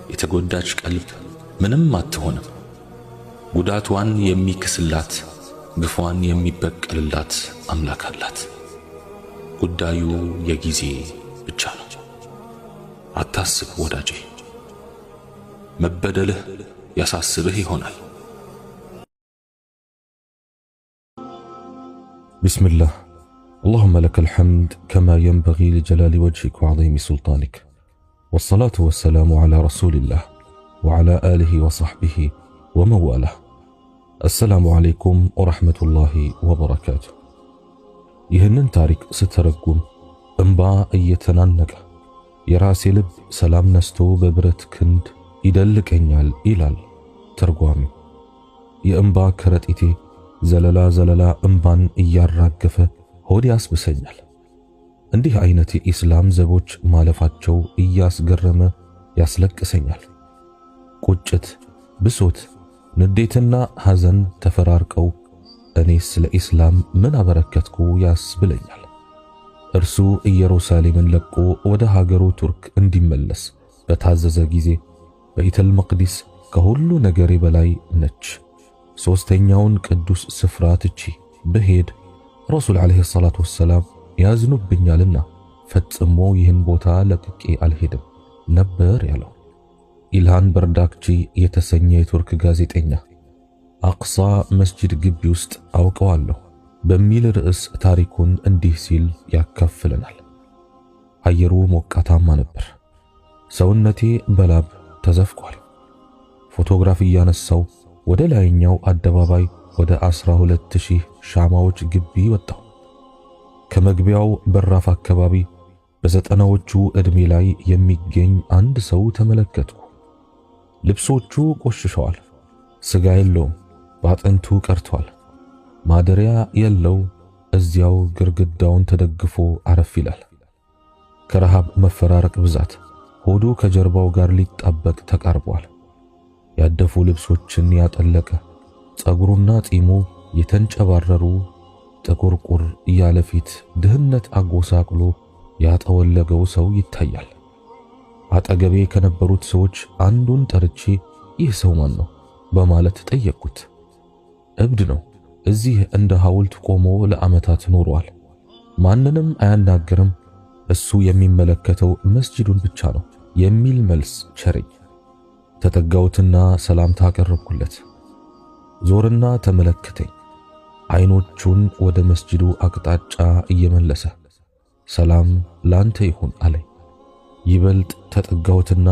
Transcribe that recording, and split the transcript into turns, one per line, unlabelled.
የተጎዳች ቀልብ ምንም አትሆንም። ጉዳቷን የሚክስላት ግፏን የሚበቀልላት አምላክ አላት። ጉዳዩ የጊዜ ብቻ ነው። አታስብ ወዳጄ፣ መበደልህ ያሳስብህ ይሆናል።
بسم الله اللهم لك الحمد كما ينبغي لجلال وجهك وعظيم سلطانك والصلاة والسلام على رسول الله وعلى آله وصحبه ومن والاه السلام عليكم ورحمة الله وبركاته። ይህንን ታሪክ ስተረጉም እምባ እየተናነቀ የራሴ ልብ ሰላም ነስቶ በብረት ክንድ ይደልቀኛል ይላል ተርጓሚው። የእምባ ከረጢቴ ዘለላ ዘለላ እምባን እያራገፈ ሆድ ያስብሰኛል። እንዲህ አይነት የኢስላም ዘቦች ማለፋቸው እያስገረመ ያስለቅሰኛል። ቁጭት፣ ብሶት፣ ንዴትና ሐዘን ተፈራርቀው እኔስ ለኢስላም ምን አበረከትኩ ያስብለኛል። እርሱ ኢየሩሳሌምን ለቆ ወደ ሀገሩ ቱርክ እንዲመለስ በታዘዘ ጊዜ በይተል መቅዲስ ከሁሉ ነገሬ በላይ ነች፣ ሶስተኛውን ቅዱስ ስፍራ ትቼ ብሄድ ረሱል ዓለይሂ ሰላቱ ወሰላም ያዝኑብኛልና ፈጽሞ ይህን ቦታ ለቅቄ አልሄድም ነበር ያለው። ኢልሃን በርዳክቺ የተሰኘ የቱርክ ጋዜጠኛ አቅሳ መስጂድ ግቢ ውስጥ አውቀዋለሁ በሚል ርዕስ ታሪኩን እንዲህ ሲል ያካፍለናል። አየሩ ሞቃታማ ነበር። ሰውነቴ በላብ ተዘፍቋል። ፎቶግራፍ እያነሳው ወደ ላይኛው አደባባይ ወደ 12,000 ሻማዎች ግቢ ወጣሁ። ከመግቢያው በራፍ አካባቢ በዘጠናዎቹ ዕድሜ ላይ የሚገኝ አንድ ሰው ተመለከትኩ። ልብሶቹ ቆሽሸዋል። ስጋ የለውም፣ ባጥንቱ ቀርቷል። ማደሪያ የለው፣ እዚያው ግርግዳውን ተደግፎ አረፍ ይላል። ከረሃብ መፈራረቅ ብዛት ሆዱ ከጀርባው ጋር ሊጣበቅ ተቃርቧል። ያደፉ ልብሶችን ያጠለቀ ጸጉሩና ጢሙ የተንጨባረሩ ጥቁርቁር እያለ ፊት ድህነት አጎሳቅሎ ያጠወለገው ሰው ይታያል። አጠገቤ ከነበሩት ሰዎች አንዱን ጠርቼ ይህ ሰው ማን ነው በማለት ጠየቅኩት። እብድ ነው፣ እዚህ እንደ ሐውልት ቆሞ ለዓመታት ኖሯል። ማንንም አያናግርም፣ እሱ የሚመለከተው መስጂዱን ብቻ ነው የሚል መልስ ቸረኝ። ተጠጋሁትና ሰላምታ አቀረብኩለት። ዞርና ተመለከተኝ። አይኖቹን ወደ መስጂዱ አቅጣጫ እየመለሰ ሰላም ላንተ ይሁን አለኝ። ይበልጥ ተጠጋሁትና